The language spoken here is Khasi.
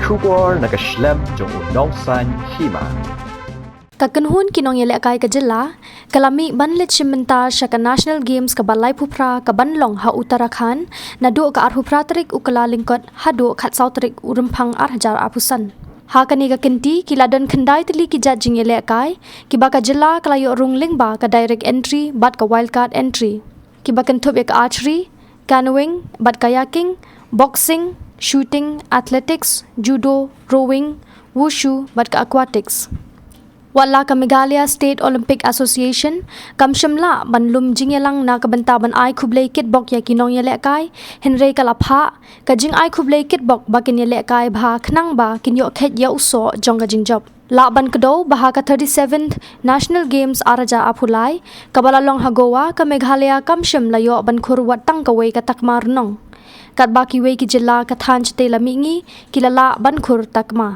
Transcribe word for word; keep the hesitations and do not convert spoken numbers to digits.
Khubor na ka shlem jong u nongsan hima. Ka kynhun ki nongïalehkai ka jylla ka la mih ban leit shim bynta sha ka National Games kaba laiphew phra kaban long ha Uttarakhand naduh ka arphew phra tarik u Kyllalyngkot haduh khatsaw tarik u Rymphang ar hajar arphew san. Ha kane ka kynti ki la don khyndai tylli ki jait jingïalehkai kiba ka jylla ka la ïoh rung lyngba ka direct entry bad ka wildcard entry, kiba kynthup ïa ka archery, canoeing bad kayaking, boxing, shooting, athletics, judo, rowing, wushu bad ka aquatics. Wat la ka Meghalaya State Olympic Association kam shym lah ban lum jingïalang na ka bynta ban ai khublei kitbok ïa ki nongïalehkai, hynrei ka la phah ka jingai khublei kitbok ba kin ïalehkai bha khnang ba kin ïoh kheit ïa u soh jong ka jingjop. Lah ban kdew ba ha ka thirty-seventh National Games ar hajar arphew lai kaba la long ha Goa, ka Meghalaya kam shym la ïoh ban khur wat tang kawei ka takma rnong. Katba kiwei ki jylla ka thaiñ shatei la mihngi ki la lah ban khur takma.